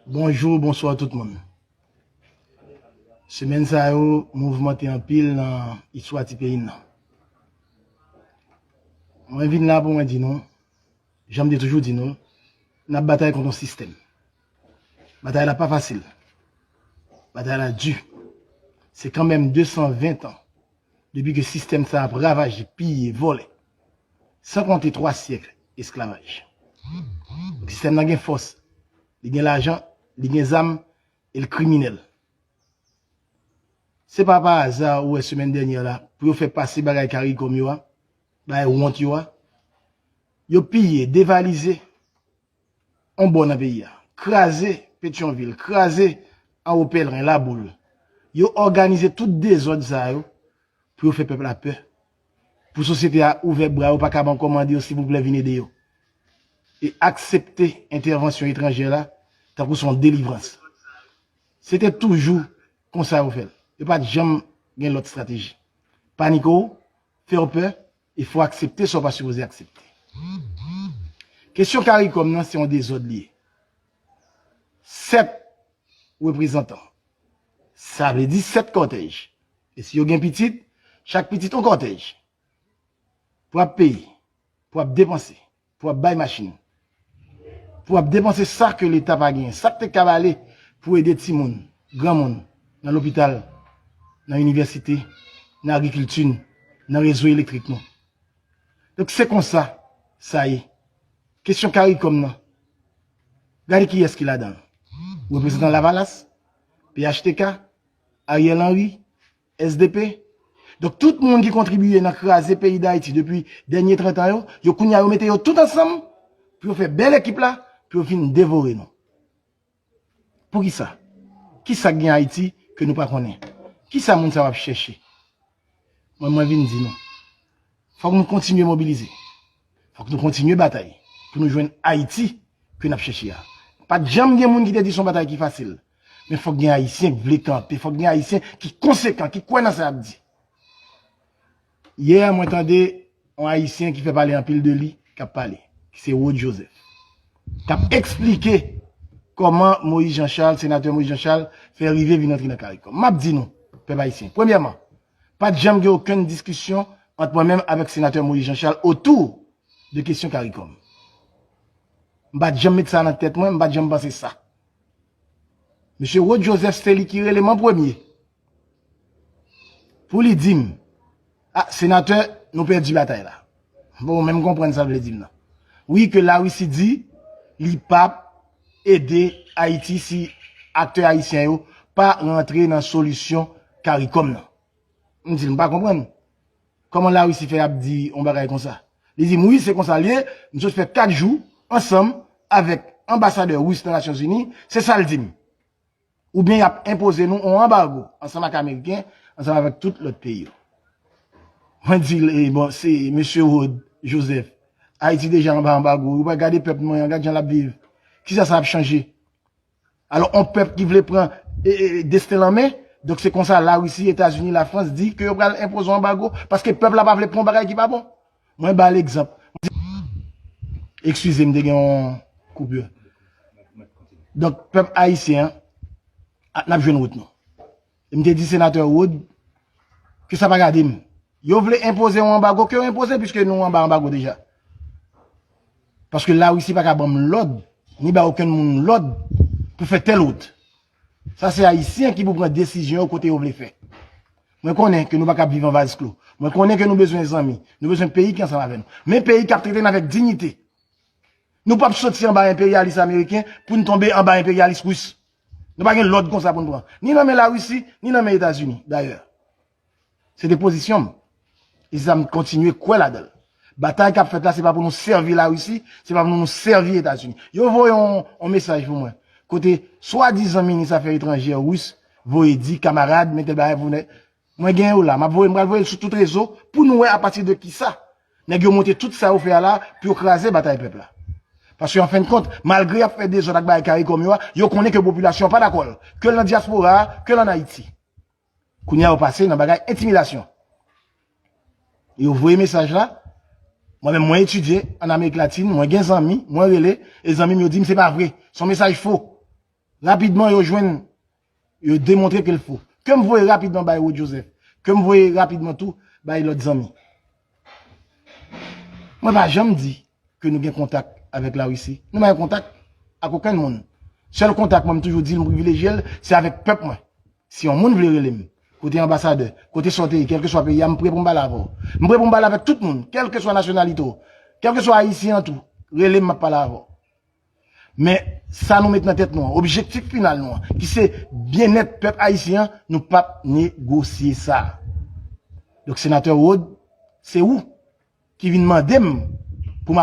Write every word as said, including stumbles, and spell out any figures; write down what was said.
Bonjou, bonswa tout moun. Semèn sa yo mouvmante anpil nan istwa ti peyi n nan. Mwen vin la pou mwen di nou, jan m te toujou di nou, n ap batay kont yon sistèm. Batay la pa fasil. Batay la di. Se kanmenm de san ven tan depi ke sistèm sa ap ravaje, piye, vòlè. San konte twa syèk esklavaj. Sistèm nan gen fòs, li gen lajan, li gen zam, e l kriminèl. Se pa pa aza ou wè semèn dènyè la, pou yo fè pase bagay karikòm yo a, bagay wont yo a, yo piye, devalize, yon bò nan peyi a. Kraze Petyonvil, kraze Anwo Pèlren, Laboul. Yo òganize tout dezòd sa yo pou yo fè pèp la pè. Pou sosyete a ouvè bra yo, pa kab ankò mande yo silvouplè vin ede yo. E aksepte entèvansyon etranjè la tankou se yon delivrans. Se te toujou konsa yo fè l. Yo pa t janm gen lòt estrateji. Panike w, fè w pè, e fò w aksepte sa w pa sipoze aksepte. Kesyon karikòm nan se yon dezòd li ye. Sèt reprezantan. Sa vle di sèt kòtèj. E si yo gen pitit, chak pitit yon kòtèj. Pou ap peye, pou ap depanse, pou ap bay machin, pou ap depanse sa ke Leta pa genyen, sa k te kab ale pou ede timoun, granmoun, nan lopital, nan inivèsite, nan agrikilti n, nan rezo elektrik nou. Donk se konsa sa ye. Kesyon karikòm nan, gade kiyès ki ladan l. Reprezantan Lavalas, P H T K, Ariel Henry, S D P. Donk tout moun ki kontribiye nan kraze peyi Dayiti depi dènye trant an yo, yo kounye a yo mete yo tout ansanm pou yo fè bèl ekip la, pou yo vin devore nou. Poukisa? Kisa k gen Ayiti ke nou pa konnen? Kisa moun sa yo ap chèche? Mwen, mwen vin di nou, fòk nou kontinye mobilize. Fòk nou kontinye batay pou nou jwenn Ayiti ke n ap chèche a. Pa t janm gen moun ki te di se yon batay ki fasil. Men fòk gen Ayisyen k vle kanpe, fòk gen Ayisyen ki konsekan, ki kwè nan sa y ap di. Yè, mwen tande yon Ayisyen ki fè pale anpil de li, k ap pale, ki se Rod Joseph, k ap eksplike kòman Moïse Jean Charles, senatè Moïse Jean Charles, fè rive vin antre nan karikòm. M ap di nou, pèp ayisyen, premyèman, pa t janm gen okenn diskisyon ant mwen menm avèk senatè Moïse Jean Charles otou de kesyon karikòm. M pa t janm met sa nan tèt mwen, m pa t janm panse sa. Mesye Rod Joseph se li ki rele m an premye pou li di m, "A, senatè, nou pèdi batay la." Bon, menm konprann sa l vle di m nan. Wi, ke Larisi di li p ap ede Ayiti si aktè ayisyen yo pa rantre nan solisyon karikòm nan. M di l, "M pa konprann. Kòman Larisi fè ap di yon bagay konsa?" Li di m, "Wi, se konsa l ye, m sot fè kat jou ansanm avèk anbasadè ris nan Nasyonzini, se sa l di m. Oubyen y ap enpoze nou yon anbago ansanm ak Ameriken, ansanm avèk tout lòt peyi yo." Mwen di l, "E bon, se mesye Rod Joseph, Ayiti deja anba anbago, ou pa gade pèp mwen an, gad jan l ap viv. Kisa sa ap chanje?" Alò, yon pèp ki vle pran e, e, desten l an men, donk se konsa Larisi, Etazini, Lafrans di ke yo pral enpoze yon anbago, paske pèp la pa vle pran yon bagay ki pa bon. Mwen ba l egzanp. Eskize m, te gen yon koupure. Donk, pèp ayisyen an, a, n ap jwenn wout nou. E m te di senatè Rod ke sa pa gade m. Yo vle enpoze yon anbago, ke yo enpoze, piske nou anba anbago deja. Paske Larisi pa ka ban m lòd, ni ba okenn moun lòd pou fè tèl wout. Sa se Ayisyen ki pou pran desizyon yo kote yo vle fè. Mwen konnen ke nou pa ka ap viv an vaz klo. Mwen konnen ke nou bezwen zanmi, nou bezwen peyi ki ansanm avè nou. Men peyi k ap trete n avèk diyite. Nou p ap soti anba enperyalis ameriken pou n tonbe anba enperyalis ris. Nou pa gen lòd konsa pou n pran. Ni nan men Larisi, ni nan men Etazini, dayè. Se te pozisyon m. E se sa m kontinye kwè ladan l. Batay k ap fèt la, se pa pou nou sèvi Larisi, se pa pou nou sèvi Etazini. Yo voye yon, yon mesaj pou mwen. Kote swadizan minis afè etranjè ris voye di, "Kamarad, men tèl bagay pou nèg." Mwen gen yo la, m ap voye, m pral voye l sou tout rezo pou nou wè apati de kisa nèg yo monte tout sa yo fè a la pou yo kraze batay pèp la. Paske an fen de kont, malgre y ap fè dezòd ak bagay karikòm yo a, yo konnen ke popilasyon an pa dakò l, ke l nan dyaspora a, ke l ann Ayiti. Kounye a yo pase nan bagay entimidasyon. Yo voye mesaj la. Mwen menm, mwen etidye ann Amerik Latin, mwen gen zanmi, mwen rele, e zanmi m yo di m se pa vre. Se yon mesaj fo. Rapidman, yo jwenn, yo demontre ke l fo. Ke m voye rapidman bay Rod Joseph. Ke m voye rapidman tou bay lòt zanmi. Mwen pa janm di ke nou gen kontak avèk Larisi. Nou pa gen kontak ak okenn moun. Sèl kontak mwen, m toujou di l, m privilejye l, se avèk pèp mwen. Si yon moun vle rele m, kote anbasadè, kote sa w te ye, kèlkeswa peyi a, m pre pou m pale avè w. M pre pou m pale avèk tout moun, kèlkeswa nasyonalite w, kèlkeswa ayisyen an tou, rele m, m ap pale avè w. Men sa nou met nan tèt nou an, objektif final nou an, ki se byennèt pèp ayisyen an, nou p ap negosye sa. Donk, senatè Rod, se ou ki vin mande m pou m